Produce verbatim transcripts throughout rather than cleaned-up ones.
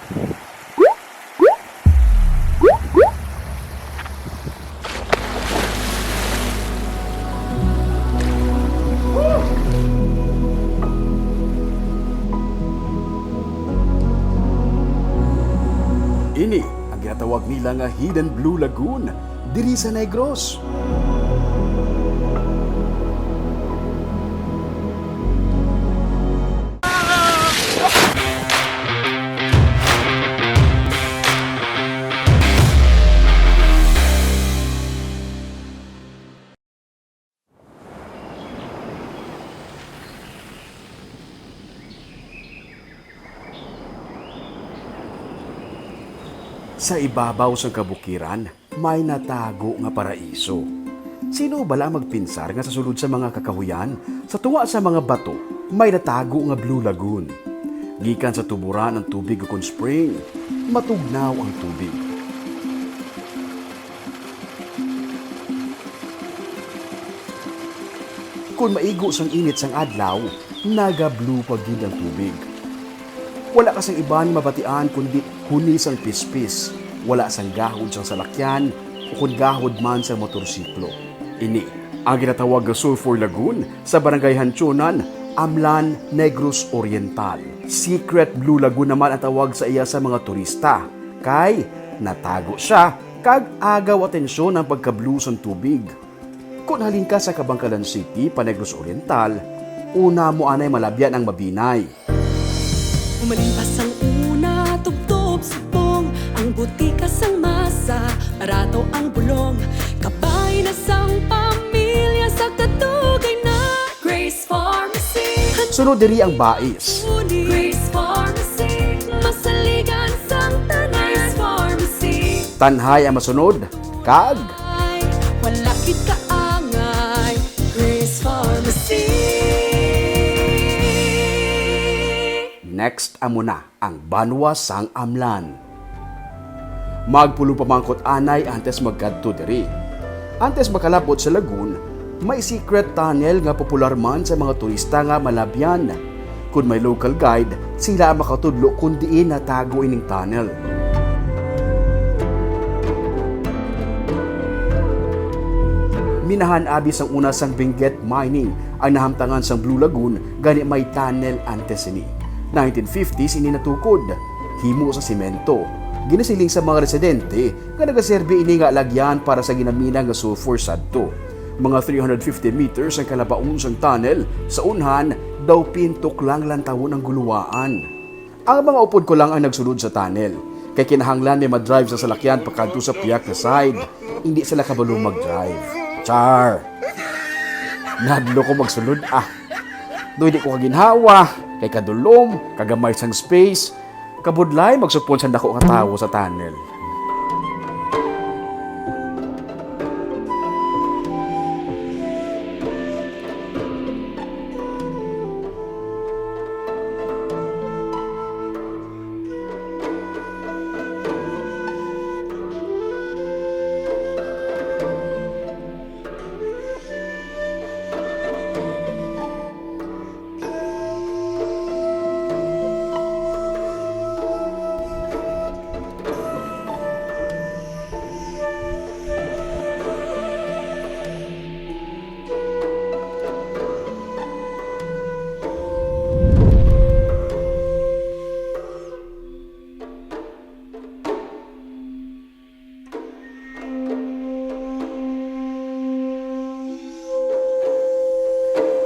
Ini ang ginatawag nila nga Hidden Blue Lagoon diri sa Negros. Sa ibabaw sang kabukiran, may natago nga paraiso. Sino bala ang magpinsar nga sa sulod sa mga kakahuyan, sa tunga sa mga bato, may natago nga Blue Lagoon? Gikan sa tuburan ang tubig ukon spring, matugnaw ang tubig. Kon maigo sang init sang adlaw, naga-blue pa gid ang tubig. Wala ka sang iban mabatian kundi huni sang pispis, wala sang gahod sang salakyan, ukon gahod man sang motorsiklo. Ini ang ginatawag nga Sulphur Lagoon sa Barangay Hanchonan, Amlan, Negros Oriental. Secret Blue Lagoon naman ang tawag sa iya sa mga turista, kay natago sia kag agaw atensyon ang pagka-blue sang tubig. Kon halin ka sa Kabankalan City pa Negros Oriental, una mo anay malabyan ang Mabinay. Umalimpas ang una, tubtob subong, ang butika sang masa, barato ang bulong, kabay na sang pamilya sa kadugay na. Grace Pharmacy. Sunod diri ang Bais. Grace Pharmacy, masaligan sang tanan. Grace Pharmacy. Tanhay ang masunod, kag Ay, wala gid kaangay. Grace Pharmacy. Next amo na ang banwa sang Amlan. Magpulo pa man ko anay antes magkadto diri. Antes makalabot sa lagoon, may secret tunnel nga popular man sa mga turista nga malabyan. Kon may local guide, sila ang makatudlo kon diin natago ining tunnel. Minahan abi sang una sang Benguet Mining ang nahamtangan sang Blue Lagoon, gani may tunnel antes sini. Nineteen fifties ini natukod, himo sa semento. Ginasiling sa mga residente nga nagaserbi ini nga alagyan para sa ginamina nga sulfur sadto. Mga three hundred fifty meters ang kalabaon sang tunnel. Sa unhan, daw pintok lang lantawon ang guluwaan. Ang mga upod ko lang ang nagsulod sa tunnel, kay kinahanglan may madrive sa salakyan pakadto sa piyak nga side. Hindi sila kabalo mag-drive. Char! Nahadlok ko magsulod, ah. Daw hindi ko kaginhawa, kay kadulom, kagamay sang space, kabudlay magsupon sa dako nga tawo sa tunnel.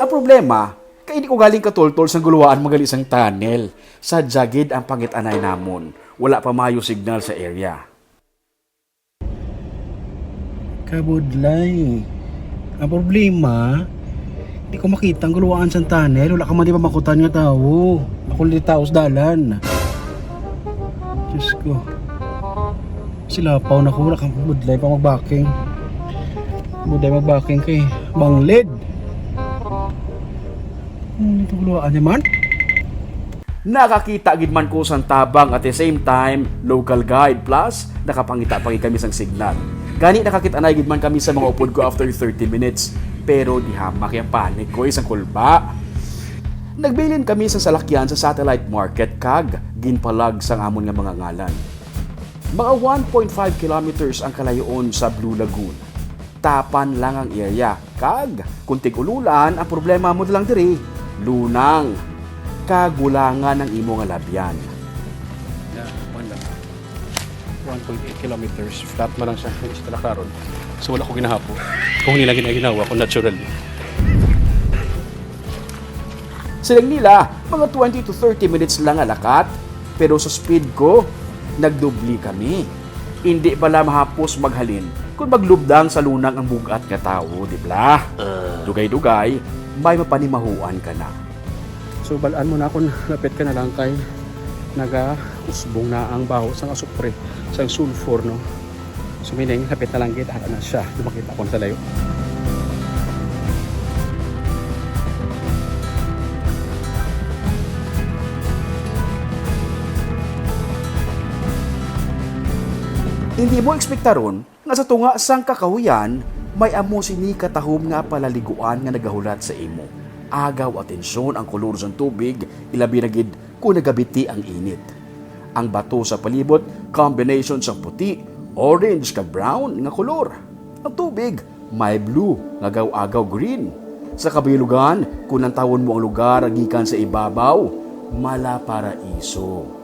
Ang problema, kay di ko galing katultol sang guluwaan magali sang tunnel. Sadya gid ang pangit-anay namon. Wala pa maayo signal sa area. Kabudlay. Ang problema, di ko makita ang guluwaan sang tunnel. Wala ka man di pamakutan nga tawo. Ako lang di tawo sa dalan. Diyos ko. Silapaw na ko, wala kang budlay pa magbaking. Budlay magbaking kay banglid. Hmm, ito guluwaan niya man. Nakakita gid man ko sang tabang, at the same time, local guide, plus nakapangita pa gid kami sang signal. Gani nakakit-anay gid man kami sa mga upod ko after thirty minutes. Pero di hamak ang panic ko, isang kulba. Nagbilin kami sa salakyan sa satellite market kag ginpalag sang amon nga mga ngalan. Mga one point five kilometers ang kalayoon sa Blue Lagoon. Tapan lang ang area, kag kung tig-ululan, ang problema mo lang diri, lunang, kag bulangan ang imo nga labyan. Yeah, one lang. One point eight kilometers, flat man lang siya, hindi siya talaga karon. So, wala ko ginahapo. Kung nila ginaginawa ko, naturally. Siling nila, mga twenty to thirty minutes lang nga lakat, pero sa speed ko, nagdubli kami. Indi bala mahapos maghalin kung maglubdang sa lunang ang bug-at nga tawo, di bala? Dugay-dugay, may mapanimahuan ka na. So, balaan mo na kung lapit ka na lang kay nagausbong na ang baho sang asupre, sang sulfur, no? So, meaning, lapit na lang gid, ara na siya. Dumakit ako sa layo. Hindi mo ekspektaron nga sa tunga sang kakahuyan, may amo sini katahom nga palaliguan nga nagahulat sa imo. Agaw atensyon ang kolor sang tubig, ilabi na gid kung nagabiti ang init. Ang bato sa palibot, combination sang puti, orange, kag brown nga kolor. Ang tubig, may blue nga agaw-agaw green. Sa kabilugan, kung lantawon mo ang lugar gikan sa ibabaw, malaparaiso.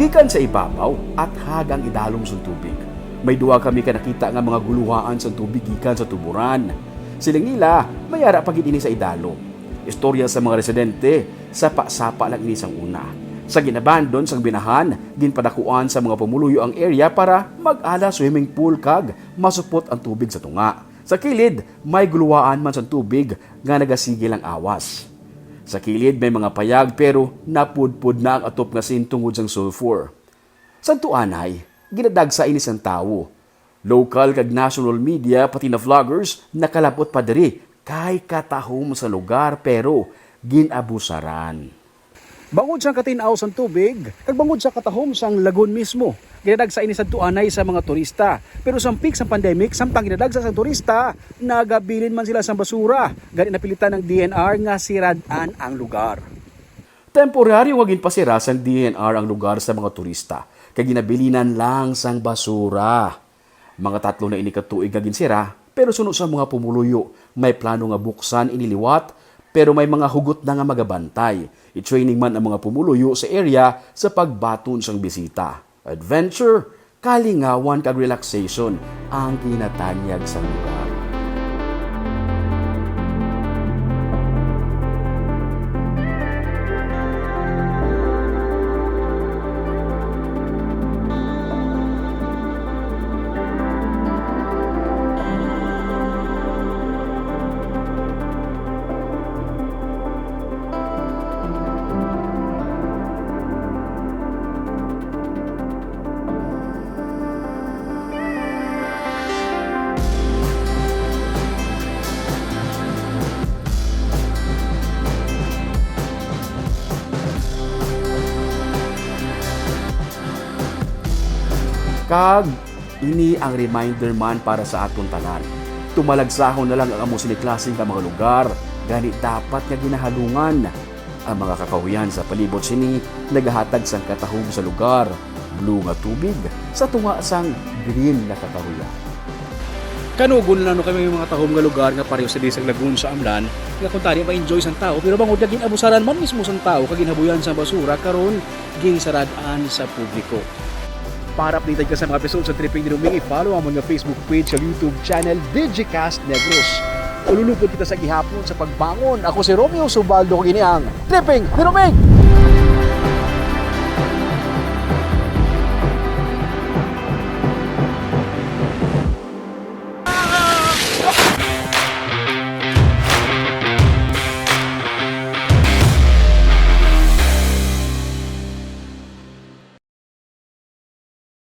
Gikan sa ibabaw, athag ang idalom sang tubig. May duha kami ka nakita nga mga guluhaan sang tubig gikan sa tuboran. Siling nila, may ara pa gid ini sa idalom. Istorya sa mga residente, sapa-sapa lang ini sang una. Sa ginabandon sang binahan, ginpadakuan sa mga pumuluyo ang area para mag-ala swimming pool kag masupot ang tubig sa tunga. Sa kilid, may guluhaan man sang tubig nga nagasigil ang awas. Sa kilid may mga payag, pero napudpod na ang atop nga sin tungod sang sulfur. Sa tuanay, ginadagsa ini sang tawo. Local kag national media, pati na vloggers, nakalab-ot pa diri kay katahom sa lugar, pero gin-abusaran. Bangod sang katin-aw sang tubig, kag bangod sa katahom sang lagoon mismo, ginadagsa ini sa tuanay sa mga turista. Pero sang peak sang pandemic, samtang ginadagsa sang turista, nagabilin man sila sang basura. Gani napilitan ang D N R nga sirad-an ang lugar. Temporaryo nga ginpasira sang D N R ang lugar sa mga turista, kay ginabilinan lang sang basura. Mga tatlo na ini ka tuig nga ginsira, pero suno sa mga pumuluyo, may plano nga buksan ini liwat, pero may mga hugot na nga magabantay. I-training man ang mga pumuluyo sa area sa pagbaton sang bisita. Adventure, kalingawan kag relaxation ang ginatanyag sa lugar. Kag ini ang reminder man para sa aton tanan. Tumalagsahon na lang ang amo sini klaseng ka mga lugar, gani dapat nga ginahalungan ang mga kakahuyan sa palibot sini nagahatag sang katahom sa lugar, blue nga tubig, sa tunga sang green nga kakahuyan. Kanugon na no kami mga tahom nga lugar nga pareho sa Disag Lagoon sa Amlan, nga kung tani ma-enjoy sang tao, pero bangod nga gin-abusaran man mismo sang tao kag ginhabuyan sang basura, karon ginsarad-an sa publiko. Para updated ka sa mga episode sa Tripping ni Roming, i-follow ang mga Facebook page sa YouTube channel Digicast Negros. Ululupod kita sa gihapon sa pagbangon. Ako si Romeo Subaldo, kag ini ang Tripping ni Roming!